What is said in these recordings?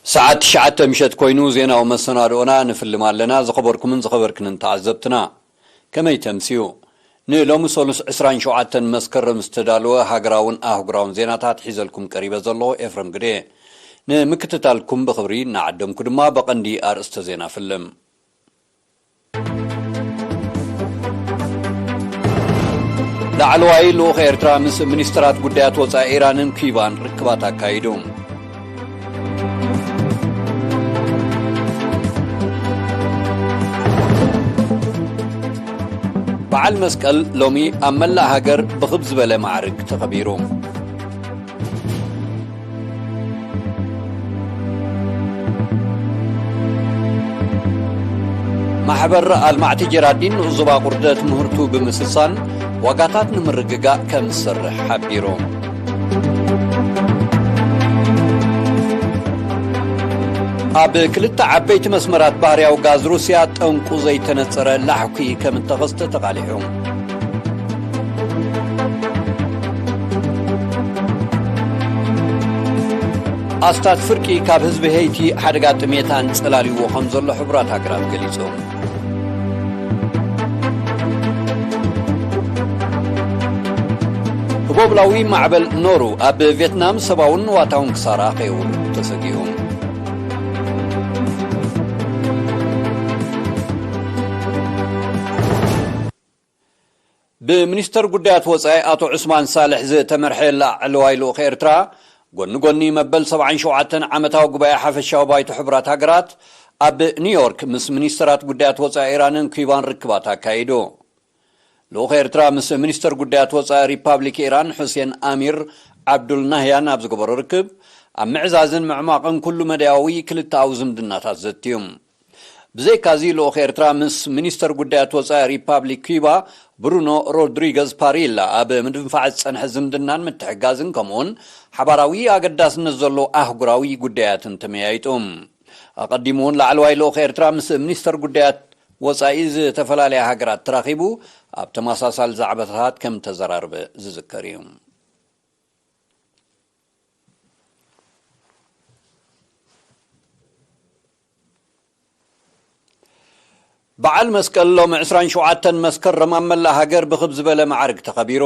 ሰዓት ትሽዓተ ምሸት ኮይኑ ዜናዊ መሰናድኦና ንፍልም ኣለና። ዝኸበርኩምን ዝኸበርክንን ተዓዘብትና፣ ከመይ ተምስዩ? ንሎሚ ሰሉስ ዕስራን ሸውዓተን መስከረም ዝተዳለወ ሃገራውን ኣህጉራውን ዜናታት ሒዘልኩም ቀሪበ ዘለኹ ኤፍረም ግደ። ንምክትታልኩም ብኽብሪ እናዓደምኩ ድማ ብቐንዲ ኣርእስተ ዜና ፍልም። ላዕለዋይ ልኡኽ ኤርትራ ምስ ሚኒስትራት ጉዳያት ወጻኢ ኢራንን ኪባን ርክባት ኣካይዱ። በዓል መስቀል ሎሚ ኣብ መላእ ሃገር ብኽብ ዝበለ ማዕርግ ተኸቢሩ። ማሕበር ኣልማዕቲ ጀራዲን ንኡስ ዞባ ቁርደት ምህርቱ ብምስሳን ዋጋታት ንምርግጋእ ከም ዝሰርሕ ሓቢሩ። ኣብ ክልተ ዓበይቲ መስመራት ባህርያዊ ጋዝ ሩስያ ጠንቁ ዘይተነጸረ ላሕኲ ከም እተኸስተ ተቓሊሑ። ኣስታት ፍርቂ ካብ ህዝቢ ሄይቲ ሓደጋ ጥሜት ኣንጸላልይዎ ከም ዘሎ ሕቡራት ሃገራት ገሊጹ። ህቦብላዊ ማዕበል ኖሩ ኣብ ቬትናም ሰብኣውን ንዋታውን ክሳራ ከየውርድ ተሰጊኡ። ብሚኒስተር ጉዳያት ወጻኢ ኣቶ ዑስማን ሳልሕ ዝተመርሐ ላዕለዋይ ልኡኽ ኤርትራ፣ ጎኒ ጎኒ መበል ሰብዓን ሸውዓተን ዓመታዊ ጉባኤ ሓፈሻዊ ባይቶ ሕቡራት ሃገራት፣ ኣብ ኒውዮርክ ምስ ሚኒስተራት ጉዳያት ወጻኢ ኢራንን ኪባን ርክባት ኣካይዱ። ልኡኽ ኤርትራ ምስ ሚኒስተር ጉዳያት ወጻኢ ሪፓብሊክ ኢራን ሑሴን ኣሚር ዓብዱል ናህያን ኣብ ዝገበሮ ርክብ፣ ኣብ ምዕዛዝን ምዕማቕን ኩሉ መዳያዊ ክልተኣዊ ዝምድናታት ዘትዩ። ብዘይካዚ፣ ልኡኽ ኤርትራ ምስ ሚኒስተር ጉዳያት ወጻኢ ሪፓብሊክ ኪባ ብሩኖ ሮድሪገዝ ፓሪላ ኣብ ምድንፋዕ ዝጸንሐ ዝምድናን ምትሕግጋዝን፣ ከምኡውን ሓባራዊ ኣገዳስነት ዘለዎ ኣህጉራዊ ጉዳያትን ተመያይጡ። ኣቐዲሙ እውን ላዕለዋይ ልኡኽ ኤርትራ ምስ ሚኒስተር ጉዳያት ወጻኢ ዝተፈላለያ ሃገራት ተራኺቡ ኣብ ተመሳሳሊ ዛዕባታት ከም ተዘራረበ ዝዝከር እዩ። በዓል መስቀል ሎሚ ዕስራን ሸውዓተን መስከረም ኣብ መላእ ሃገር ብኽብ ዝበለ ማዕርግ ተኸቢሩ።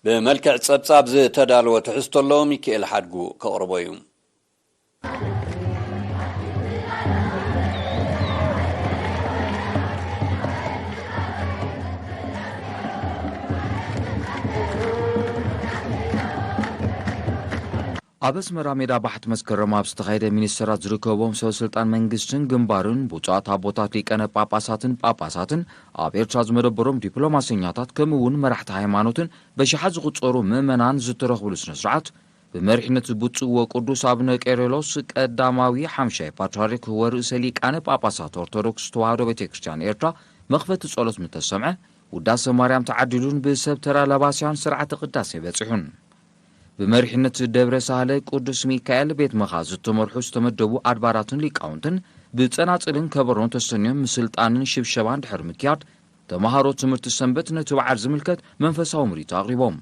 ብመልክዕ ጸብጻብ ዝተዳለወ ትሕዝቶ ኣሎ፣ ሚካኤል ሓድጉ ከቕርቦ እዩ። ኣብ ኣስመራ ሜዳ ባሕቲ መስከረም ኣብ ዝተኻየደ ሚኒስተራት ዝርከቦም ሰብ ስልጣን መንግስትን ግንባርን ብፁዓት ኣቦታት ሊቀነ ጳጳሳትን ጳጳሳትን ኣብ ኤርትራ ዝመደበሮም ዲፕሎማሰኛታት ከምኡ እውን መራሕቲ ሃይማኖትን በሽሓት ዝቑጸሩ ምእመናን ዝተረኽብሉ ስነ ስርዓት ብመሪሕነት ብፁዕ ወቅዱስ ኣቡነ ቄርሎስ ቀዳማዊ ሓምሻይ ፓትርያርክ ወርእሰ ሊቃነ ጳጳሳት ኦርቶዶክስ ተዋህዶ ቤተ ክርስቲያን ኤርትራ መኽፈቲ ጸሎት ምተሰምዐ ውዳሴ ማርያም ተዓዲሉን ብሰብ ተራ ለባስያን ስርዓተ ቅዳሴ በጺሑን። ብመሪሕነት ደብረ ሳህለ ቅዱስ ሚካኤል ቤት መኻ ዝተመርሑ ዝተመደቡ ኣድባራትን ሊቃውንትን ብጸናጽልን ከበሮን ተሰንዮም ምስልጣንን ሽብሸባን ድሕሪ ምክያድ ተምሃሮ ትምህርቲ ሰንበት ነቲ በዓል ዝምልከት መንፈሳዊ ምሪቶ ኣቕሪቦም።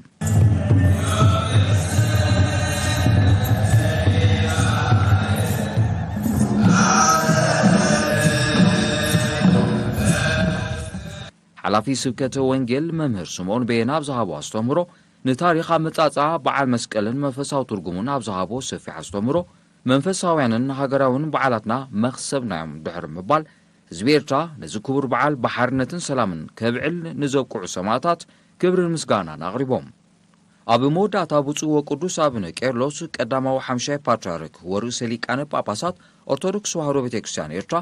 ሓላፊ ስብከተ ወንጌል መምህር ስምኦን በየነ ኣብ ዝሃቦ ኣስተምህሮ፣ ንታሪኽ ኣመጻጽኣ በዓል መስቀልን መንፈሳዊ ትርጉሙን ኣብ ዝሃቦ ሰፊሕ ኣስተምህሮ፣ መንፈሳውያንን ሃገራውን በዓላትና መኽሰብና እዮም ድሕሪ ምባል፣ ህዝቢ ኤርትራ ነዚ ክቡር በዓል ብሓርነትን ሰላምን ከብዕል ንዘብቅዑ ሰማእታት ክብርን ምስጋናን ኣቕሪቦም። ኣብ መወዳእታ ብፁዕ ወቅዱስ ኣቡነ ቄርሎስ ቀዳማዊ ሓምሻይ ፓትርያርክ ወርእሰ ሊቃነ ጳጳሳት ኦርቶዶክስ ተዋህዶ ቤተ ክርስቲያን ኤርትራ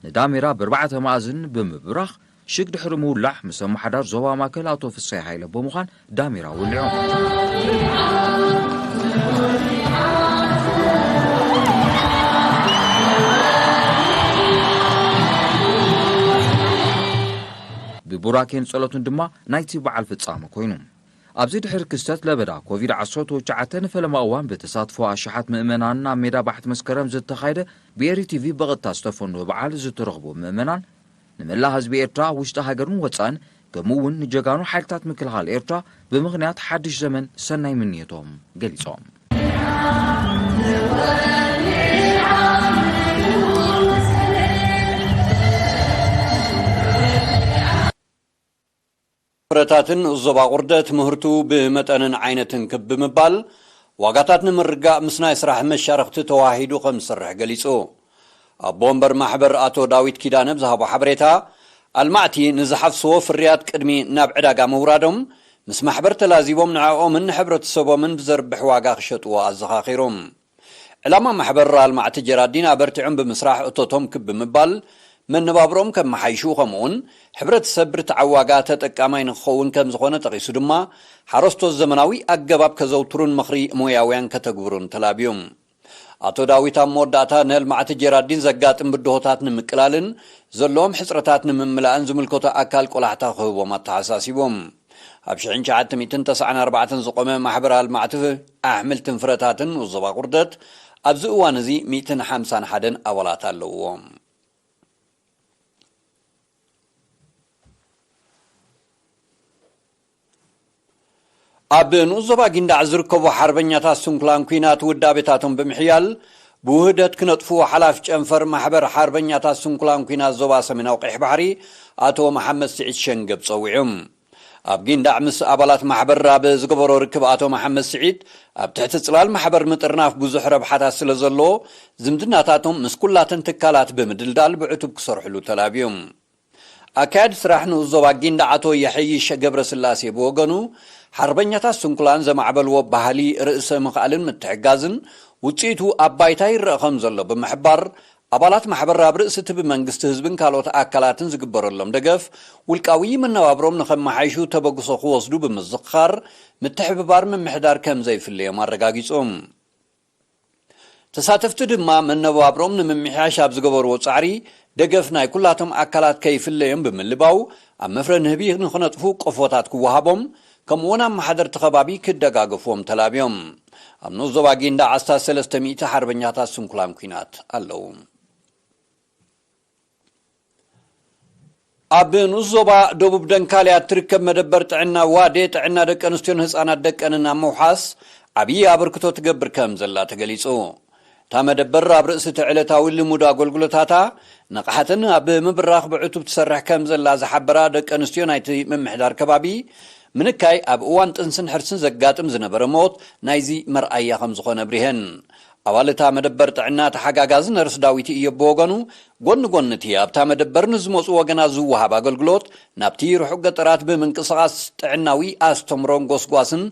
ንዳሜራ ብርባዕተ መኣዝን ብምብራኽ ሽግ ድሕሪ ምውላዕ ምስ ኣመሓዳር ዞባ ማእከል ኣቶ ፍሳይ ሃይለ ብምዃን ዳሜራ ወሊዖም። ብቡራኬን ጸሎትን ድማ ናይቲ በዓል ፍጻመ ኮይኑ። ኣብዚ ድሕሪ ክስተት ለበዳ ኮቪድ ዓሰርተ ትሽዓተ ንፈለማ እዋን ብተሳትፎ ኣሽሓት ምእመናንን ኣብ ሜዳ ባሕቲ መስከረም ዝተኻየደ ብኤሪ ቲቪ ብቐጥታ ዝተፈነወ በዓል ዝተረኽቡ ምእመናን ንመላእ ህዝቢ ኤርትራ ውሽጢ ሃገርን ወጻእን ከምኡ እውን ንጀጋኑ ሓይልታት ምክልኻል ኤርትራ ብምኽንያት ሓድሽ ዘመን ሰናይ ምንየቶም ገሊጾም። ፍረታትን ዞባ ቁርደት ምህርቱ ብመጠንን ዓይነትን ክብ ብምባል ዋጋታት ንምርጋእ ምስ ናይ ስራሕ መሻርኽቲ ተዋሂዱ ከም ዝሰርሕ ገሊጹ። ኣቦ ወንበር ማሕበር ኣቶ ዳዊት ኪዳነ ብዝሃቦ ሓበሬታ፣ ኣልማዕቲ ንዝሓፍስዎ ፍርያት ቅድሚ ናብ ዕዳጋ ምውራዶም ምስ ማሕበር ተላዚቦም ንዕኦምን ንሕብረተሰቦምን ብዘርብሕ ዋጋ ክሸጥዎ ኣዘኻኺሩ። ዕላማ ማሕበር ኣልማዕቲ ጀራዲን ኣበርቲዖም ብምስራሕ እቶቶም ክብ ብምባል መነባብሮም ከመሓይሹ፣ ከምኡውን ሕብረተሰብ ብርትዓዊ ዋጋ ተጠቃማይ ንክኸውን ከም ዝኾነ ጠቒሱ ድማ፣ ሓረስቶት ዘመናዊ ኣገባብ ከዘውትሩን ምኽሪ ሞያውያን ከተግብሩን ተላብዩ። ኣቶ ዳዊት ኣብ መወዳእታ ንልማዕቲ ጀራዲን ዘጋጥም ብድሆታት ንምቅላልን ዘለዎም ሕጽረታት ንምምላእን ዝምልከቶ ኣካል ቆላሕታ ክህቦም ኣተሓሳሲቦም። ኣብ ሽሕን ትሽዓተ ሚእትን ተስዓን ኣርባዕተን ዝቖመ ማሕበር ኣልማዕቲ ኣሕምልትን ፍረታትን ንኡስ ዞባ ቁርደት ኣብዚ እዋን እዚ ሚእትን ሓምሳን ሓደን ኣባላት ኣለውዎ። ኣብ ንኡስ ዞባ ጊንዳዕ ዝርከቡ ሓርበኛታት ስንኩላን ኲናት ውዳቤታቶም ብምሕያል ብውህደት ክነጥፍዎ ሓላፊ ጨንፈር ማሕበር ሓርበኛታት ስንኩላን ኲናት ዞባ ሰሜናዊ ቀይሕ ባሕሪ ኣቶ መሓመድ ስዒድ ሸንገብ ጸዊዑ። ኣብ ጊንዳዕ ምስ ኣባላት ማሕበር ኣብ ዝገበሮ ርክብ ኣቶ መሓመድ ስዒድ፣ ኣብ ትሕቲ ጽላል ማሕበር ምጥርናፍ ብዙሕ ረብሓታት ስለ ዘለዎ፣ ዝምድናታቶም ምስ ኩላተን ትካላት ብምድልዳል ብዕቱብ ክሰርሕሉ ተላብዩ። ኣካያዲ ስራሕ ንኡስ ዞባ ጊንዳዕ ኣቶ የሐይሽ ገብረስላሴ ብወገኑ፣ ሓርበኛታት ስንኩላን ዘማዕበልዎ ባህሊ ርእሰ ምኽኣልን ምትሕጋዝን ውጽኢቱ ኣብ ባይታ ይረአ ከም ዘሎ ብምሕባር፣ ኣባላት ማሕበር ኣብ ርእሲ እቲ ብመንግስቲ ህዝብን ካልኦት ኣካላትን ዝግበረሎም ደገፍ፣ ውልቃዊ መነባብሮም ንኸመሓይሹ ተበግሶ ክወስዱ ብምዝኽኻር፣ ምትሕብባር ምምሕዳር ከም ዘይፍለዮም ኣረጋጊጹ። ተሳተፍቲ ድማ መነባብሮም ንምምሕያሽ ኣብ ዝገበርዎ ጻዕሪ፣ ደገፍ ናይ ኩላቶም ኣካላት ከይፍለዮም ብምልባው፣ ኣብ መፍረ ንህቢ ንኽነጥፉ ቆፎታት ክወሃቦም፣ ከምኡውን ኣመሓደርቲ ከባቢ ክደጋገፍዎም ተላብዮም። ኣብ ንኡስ ዞባ ጊንዳዕ ኣስታት ሰለስተ ሚእቲ ሓርበኛታት ስንኩላን ኲናት ኣለዉ። ኣብ ንኡስ ዞባ ደቡብ ደንካልያ እትርከብ መደበር ጥዕና ዋዴ፣ ጥዕና ደቂ ኣንስትዮን ህጻናት ደቀንን ኣብ ምውሓስ ዓብዪ ኣበርክቶ ትገብር ከም ዘላ ተገሊጹ። እታ መደበር ኣብ ርእሲ እቲ ዕለታዊ ልሙድ ኣገልግሎታታ ንቕሓተን ኣብ ምብራኽ ብዕቱብ ትሰርሕ ከም ዘላ ዝሓበራ ደቂ ኣንስትዮ ናይቲ ምምሕዳር ከባቢ፣ ምንካይ ኣብ እዋን ጥንስን ሕርስን ዘጋጥም ዝነበረ ሞት ናይዚ መርኣያ ከም ዝኾነ ኣብሪሀን። ኣባል እታ መደበር ጥዕና ተሓጋጋዚ ነርስ ዳዊት እዮብ ብወገኑ፣ ጎኒ ጎኒ እቲ ኣብታ መደበር ንዝመጹ ወገናት ዝወሃብ ኣገልግሎት፣ ናብቲ ርሑቕ ገጠራት ብምንቅስቓስ ጥዕናዊ ኣስተምሮን ጎስጓስን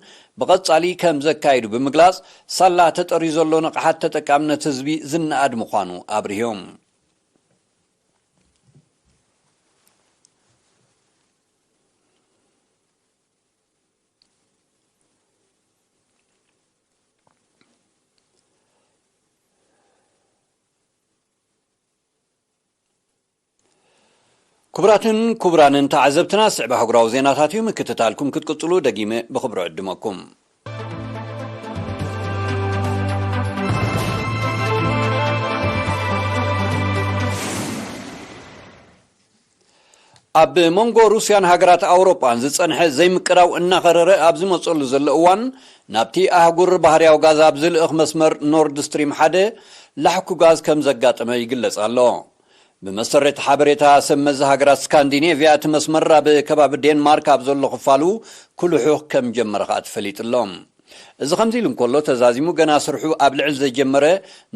ብቐጻሊ ከም ዘካይዱ ብምግላጽ፣ ሳላ ተጠርዩ ዘሎ ንቕሓት ተጠቃምነት ህዝቢ ዝነኣድ ምዃኑ ኣብሪሆም። ክቡራትን ክቡራንን ተዓዘብትና፣ ስዕብ ኣህጉራዊ ዜናታት እዩ። ምክትታልኩም ክትቅጽሉ ደጊመ ብኽብሪ ዕድመኩም። ኣብ መንጎ ሩስያን ሃገራት ኣውሮጳን ዝጸንሐ ዘይምቅዳው እናኸረረ ኣብ ዝመጸሉ ዘሎ እዋን፣ ናብቲ ኣህጉር ባህርያዊ ጋዝ ኣብ ዝልእኽ መስመር ኖርድ ስትሪም ሓደ ላሕኩ ጋዝ ከም ዘጋጠመ ይግለጽ ኣሎ። ብመሰረት ሓበሬታ ሰብ መዚ ሃገራት ስካንዲኔቭያ፣ እቲ መስመር ኣብ ከባቢ ዴንማርክ ኣብ ዘሎ ክፋሉ ክልሑኽ ከም ጀመረ ከኣ ተፈሊጡ ኣሎ። እዚ ከምዚ ኢሉ እንከሎ፣ ተዛዚሙ ገና ስርሑ ኣብ ልዕሊ ዘይጀመረ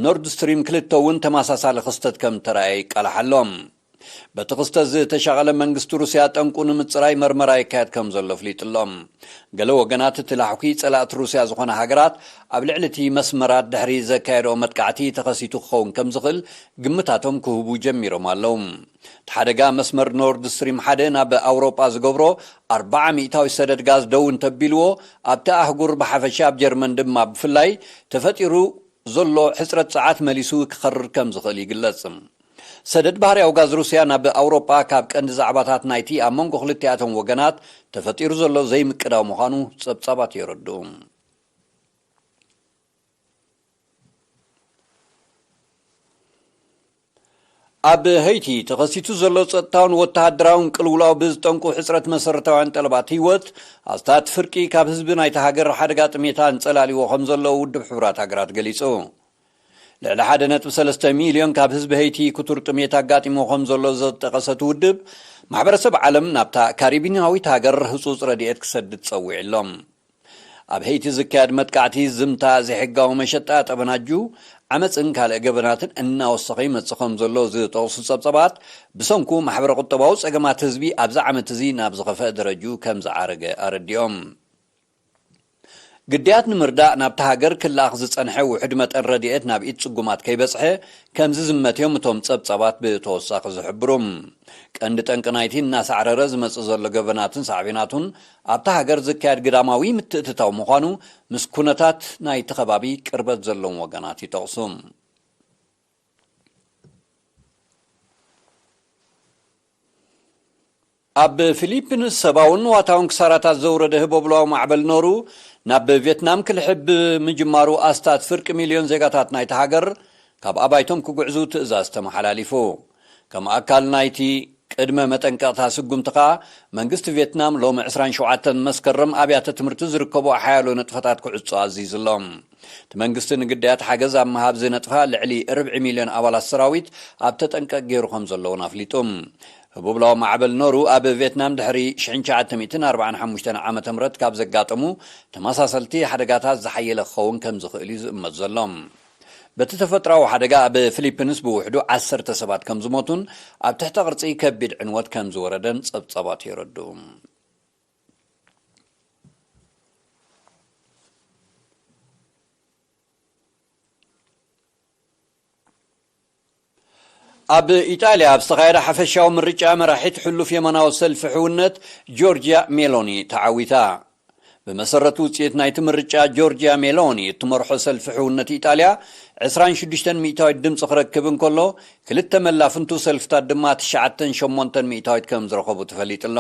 ኖርድ ስትሪም ክልተ እውን ተመሳሳሊ ክስተት ከም ተራእየ ይቃላሕ ኣሎ። በቲ ክስተት ዝተሻቐለ መንግስቲ ሩስያ ጠንቁ ንምጽራይ መርመራ ይካየድ ከም ዘሎ ኣፍሊጡ ኣሎ። ገለ ወገናት እቲ ላሕኲ ጸላእቲ ሩስያ ዝኾና ሃገራት ኣብ ልዕሊ እቲ መስመራት ድሕሪ ዘካየድኦ መጥቃዕቲ ተኸሲቱ ክኸውን ከም ዝኽእል ግምታቶም ክህቡ ጀሚሮም ኣለዉ። እቲ ሓደጋ መስመር ኖርድ ስትሪም ሓደ ናብ ኣውሮጳ ዝገብሮ ኣርብዓ ሚእታዊ ሰደድ ጋዝ ደው እንተቢልዎ፣ ኣብቲ ኣህጉር ብሓፈሻ ኣብ ጀርመን ድማ ብፍላይ ተፈጢሩ ዘሎ ሕጽረት ጸዓት መሊሱ ክኸርር ከም ዝኽእል ይግለጽ። ሰደድ ባህርያዊ ጋዝ ሩስያ ናብ ኣውሮጳ ካብ ቀንዲ ዛዕባታት ናይቲ ኣብ መንጎ ክልቲኣቶም ወገናት ተፈጢሩ ዘሎ ዘይምቅዳው ምዃኑ ጸብጻባት የረድኡ። ኣብ ሀይቲ ተኸሲቱ ዘሎ ጸጥታውን ወተሃደራውን ቅልውላው ብዝጠንቁ ሕጽረት መሰረታውያን ጠለባት ህይወት፣ ኣስታት ፍርቂ ካብ ህዝቢ ናይቲ ሃገር ሓደጋ ጥሜት ኣንጸላልዎ ከም ዘሎ ውድብ ሕቡራት ሃገራት ገሊጹ። ልዕሊ ሓደ ነጥቢ ሰለስተ ሚልዮን ካብ ህዝቢ ሄይቲ ክቱር ጥሜት ኣጋጢሞ ከም ዘሎ ዘጠቐሰት ውድብ፣ ማሕበረሰብ ዓለም ናብታ ካሪቢናዊት ሃገር ህጹጽ ረድኤት ክሰድድ ጸዊዑ ኣሎ። ኣብ ሄይቲ ዝካየድ መጥቃዕቲ፣ ዝምታ፣ ዘይሕጋዊ መሸጣ ጠበናጁ፣ ዓመጽን ካልእ ገበናትን እናወሰኸ ይመጽእ ከም ዘሎ ዝጠቕሱ ጸብጸባት፣ ብሰንኩ ማሕበረ ቁጠባዊ ጸገማት ህዝቢ ኣብዚ ዓመት እዚ ናብ ዝኸፍአ ደረጁ ከም ዝዓረገ ኣረዲኦም። ግዳያት ንምርዳእ ናብታ ሃገር ክለኣኽ ዝጸንሐ ውሑድ መጠን ረድኤት ናብ ኢድ ጽጉማት ከይበጽሐ ከም ዝዝመት እዮም እቶም ጸብጻባት ብተወሳኺ ዝሕብሩ። ቀንዲ ጠንቂ ናይቲ እናሳዕረረ ዝመጽእ ዘሎ ገበናትን ሳዕቤናቱን ኣብታ ሃገር ዝካየድ ግዳማዊ ምትእትታው ምዃኑ ምስ ኩነታት ናይቲ ከባቢ ቅርበት ዘለዎም ወገናት ይጠቕሱ። ኣብ ፊሊፒንስ ሰብኣውን ንዋታውን ክሳራታት ዘውረደ ህቦብላዊ ማዕበል ኖሩ ናብ ቬትናም ክልሕብ ብምጅማሩ ኣስታት ፍርቂ ሚልዮን ዜጋታት ናይቲ ሃገር ካብ ኣባይቶም ክጉዕዙ ትእዛዝ ተመሓላሊፉ። ከም ኣካል ናይቲ ቅድመ መጠንቀቕታ ስጉምቲ ከኣ መንግስቲ ቬትናም ሎሚ ዕስራን ሸውዓተን መስከረም ኣብያተ ትምህርቲ ዝርከቡ ሓያሎ ንጥፈታት ክዕጾ ኣዚዙ ኣሎ። እቲ መንግስቲ ንግዳያት ሓገዝ ኣብ ምሃብ ዝነጥፋ ልዕሊ ርብዒ ሚልዮን ኣባላት ሰራዊት ኣብ ተጠንቀቕ ገይሩ ከም ዘለውን ኣፍሊጡ። ህቡብላዊ ማዕበል ኖሩ ኣብ ቬትናም ድሕሪ ሽሕን ትሽዓተ ሚእትን ኣርባዓን ሓሙሽተን ዓመተ ምህረት ካብ ዘጋጠሙ ተመሳሰልቲ ሓደጋታት ዝሓየለ ክኸውን ከም ዝኽእል እዩ ዝእመት ዘሎ። በቲ ተፈጥሮኣዊ ሓደጋ ኣብ ፊሊፒንስ ብውሕዱ ዓሰርተ ሰባት ከም ዝሞቱን ኣብ ትሕተ ቅርጺ ከቢድ ዕንወት ከም ዝወረደን ጸብጻባት የረድኡ። ኣብ ኢጣልያ ኣብ ዝተኻየደ ሓፈሻዊ ምርጫ መራሒት ሕሉፍ የማናዊ ሰልፊ ሕውነት ጆርጅያ ሜሎኒ ተዓዊታ። ብመሰረት ውጽኢት ናይቲ ምርጫ ጆርጅያ ሜሎኒ እትመርሖ ሰልፊ ሕውነት ኢጣልያ ዕስራን ሽዱሽተን ሚእታዊት ድምፂ ክረክብ እንከሎ፣ ክልተ መላፍንቱ ሰልፍታት ድማ ትሽዓተን ሸሞንተን ሚእታዊት ከም ዝረኸቡ ተፈሊጡ ኣሎ።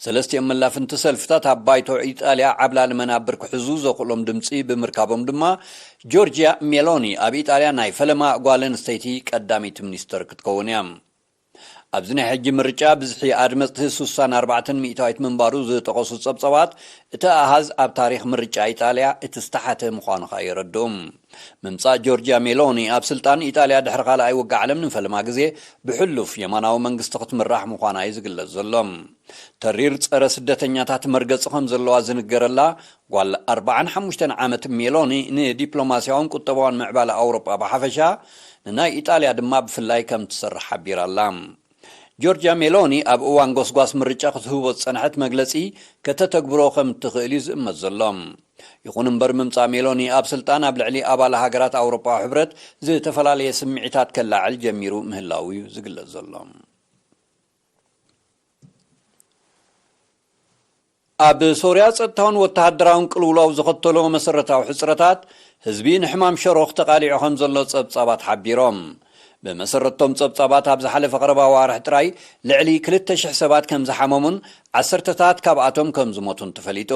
ሰለስቲኦም መላፍንቲ ሰልፍታት ኣብ ባይቶ ኢጣልያ ዓብላሊ መናብር ክሕዙ ዘኽእሎም ድምፂ ብምርካቦም ድማ፣ ጆርጅያ ሜሎኒ ኣብ ኢጣልያ ናይ ፈለማ ጓል ኣንስተይቲ ቀዳመይቲ ሚኒስተር ክትከውን እያ። ኣብዚ ናይ ሕጂ ምርጫ ብዝሒ ኣድመፅቲ ሱሳን ኣርባዕተን ሚእታዊት ምንባሩ ዝጠቐሱ ጸብጸባት፣ እቲ ኣሃዝ ኣብ ታሪኽ ምርጫ ኢጣልያ እቲ ዝተሓተ ምዃኑ ከኣ የረድኡ። ምምጻእ ጆርጅያ ሜሎኒ ኣብ ስልጣን ኢጣልያ ድሕሪ ካልኣይ ውግእ ዓለም ንፈለማ ግዜ ብሕሉፍ የማናዊ መንግስቲ ክትምራሕ ምዃና እዩ ዝግለጽ ዘሎ። ተሪር ጸረ ስደተኛታት መርገጺ ከም ዘለዋ ዝንገረላ ጓል ኣርባዓን ሓሙሽተን ዓመት ሜሎኒ ንዲፕሎማስያውን ቁጠባውን ምዕባለ ኣውሮጳ ብሓፈሻ፣ ንናይ ኢጣልያ ድማ ብፍላይ ከም ትሰርሕ ሓቢራ ኣላ። ጆርጅያ ሜሎኒ ኣብ እዋን ጎስጓስ ምርጫ ክትህቦ ዝጸንሐት መግለጺ ከተተግብሮ ከም እትኽእል እዩ ዝእመት ዘሎ። ይኹን እምበር፣ ምምጻእ ሜሎኒ ኣብ ስልጣን ኣብ ልዕሊ ኣባል ሃገራት ኣውሮጳዊ ሕብረት ዝተፈላለየ ስምዒታት ከላዕል ጀሚሩ ምህላው እዩ ዝግለጽ ዘሎ። ኣብ ሶርያ ጸጥታውን ወተሃደራውን ቅልውላው ዘኸተሎ መሰረታዊ ሕጽረታት፣ ህዝቢ ንሕማም ሸሮኽ ተቓሊዑ ከም ዘሎ ጸብጻባት ሓቢሮም። ብመሰረቶም ጸብጻባት፣ ኣብ ዝሓለፈ ቀረባ ኣዋርሕ ጥራይ ልዕሊ ክልተ ሽሕ ሰባት ከም ዝሓመሙን ዓሰርተታት ካብኣቶም ከም ዝሞቱን ተፈሊጡ።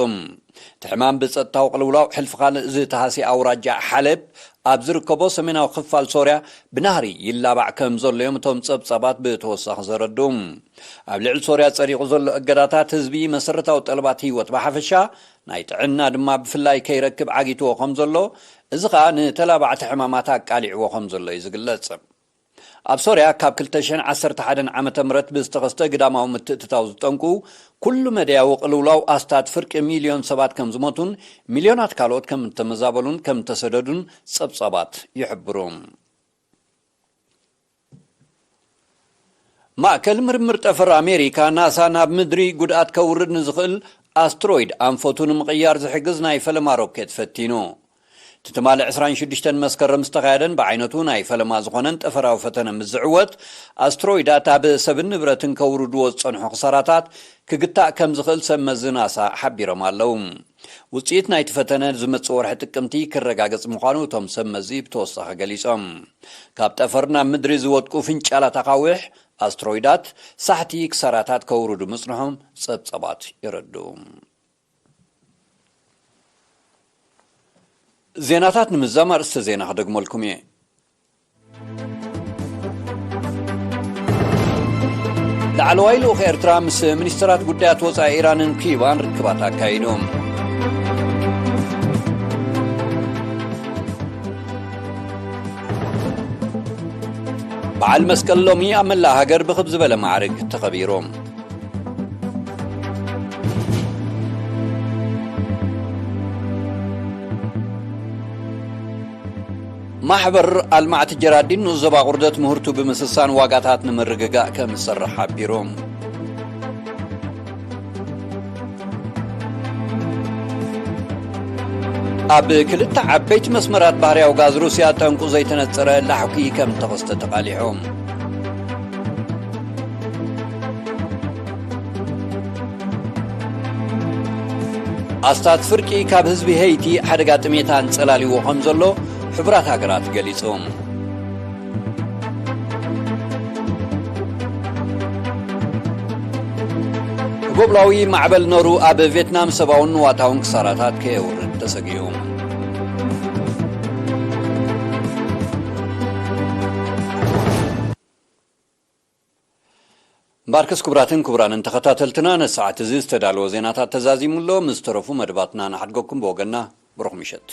እቲ ሕማም ብጸጥታዊ ቅልውላው ሕልፊ ካልእ ዝተሃስየ ኣውራጃ ሓለብ ኣብ ዝርከቦ ሰሜናዊ ክፋል ሶርያ ብናህሪ ይላባዕ ከም ዘሎ እዮም እቶም ጸብጻባት ብተወሳኺ ዘረድኡ። ኣብ ልዕሊ ሶርያ ጸዲቑ ዘሎ እገዳታት ህዝቢ፣ መሰረታዊ ጠለባት ህይወት ብሓፈሻ፣ ናይ ጥዕና ድማ ብፍላይ ከይረክብ ዓጊትዎ ከም ዘሎ፣ እዚ ኸኣ ንተላባዕቲ ሕማማት ኣቃሊዕዎ ከም ዘሎ እዩ ዝግለጽ። ኣብ ሶርያ ካብ ክልተ ሽሕን ዓሰርተ ሓደን ዓመተ ምህረት ብዝተኸስተ ግዳማዊ ምትእትታው ዝጠንቁ ኩሉ መደያዊ ቅልውላው ኣስታት ፍርቂ ሚልዮን ሰባት ከም ዝሞቱን ሚልዮናት ካልኦት ከም እተመዛበሉን ከም እተሰደዱን ጸብጻባት ይሕብሩ። ማእከል ምርምር ጠፈር ኣሜሪካ፣ ናሳ፣ ናብ ምድሪ ጉድኣት ከውርድ ንዝኽእል ኣስትሮይድ ኣንፈቱ ንምቕያር ዝሕግዝ ናይ ፈለማ ሮኬት ፈቲኑ። እቲ ትማሊ ዕስራን ሽዱሽተን መስከረም ዝተኻየደን ብዓይነቱ ናይ ፈለማ ዝኾነን ጠፈራዊ ፈተነ ምስ ዝዕወት፣ ኣስትሮይዳት ኣብ ሰብን ንብረትን ከውርድዎ ዝጸንሑ ክሳራታት ክግታእ ከም ዝኽእል ሰብ መዚ ናሳ ሓቢሮም ኣለዉ። ውጽኢት ናይቲ ፈተነ ዝመጽእ ወርሒ ጥቅምቲ ክረጋገጽ ምዃኑ እቶም ሰብ መዚ ብተወሳኺ ገሊጾም። ካብ ጠፈር ናብ ምድሪ ዝወድቁ ፍንጫላት ኣኻውሕ፣ ኣስትሮይዳት፣ ሳሕቲ ክሳራታት ከውርዱ ምጽንሖም ጸብጸባት የረድኡ። ዜናታት ንምዛም ኣርእስተ ዜና ክደግመልኩም እየ። ላዕለዋይ ልኡኽ ኤርትራ ምስ ሚኒስተራት ጉዳያት ወጻኢ ኢራንን ኪዩባን ርክባት ኣካይዱ። በዓል መስቀል ሎሚ ኣብ መላእ ሃገር ብኽብ ዝበለ ማዕርግ ተኸቢሩ። ማሕበር ኣልማዕቲ ጀራዲን ንዞባ ቁርደት ምህርቱ ብምስሳን ዋጋታት ንምርግጋእ ከም ዝሰርሕ ሓቢሩ። ኣብ ክልተ ዓበይቲ መስመራት ባህርያዊ ጋዝ ሩስያ ጠንቁ ዘይተነጸረ ላሕኲ ከም ተኸስተ ተቓሊሑ። ኣስታት ፍርቂ ካብ ህዝቢ ሄይቲ ሓደጋ ጥሜት ኣንጸላልይዎ ከም ዘሎ ሕቡራት ሃገራት ገሊጹ። ህቦብላዊ ማዕበል ኖሩ ኣብ ቬትናም ሰብኣውን ንዋታውን ክሳራታት ከየውርድ ተሰጊኡ። እምበኣርከስ ክቡራትን ክቡራንን ተኸታተልትና፣ ነሰዓት እዚ ዝተዳለወ ዜናታት ተዛዚሙ ኣሎ። ምስ ተረፉ መደባትና ንሓድገኩም ብወገንና ብሩኽ ምሸት።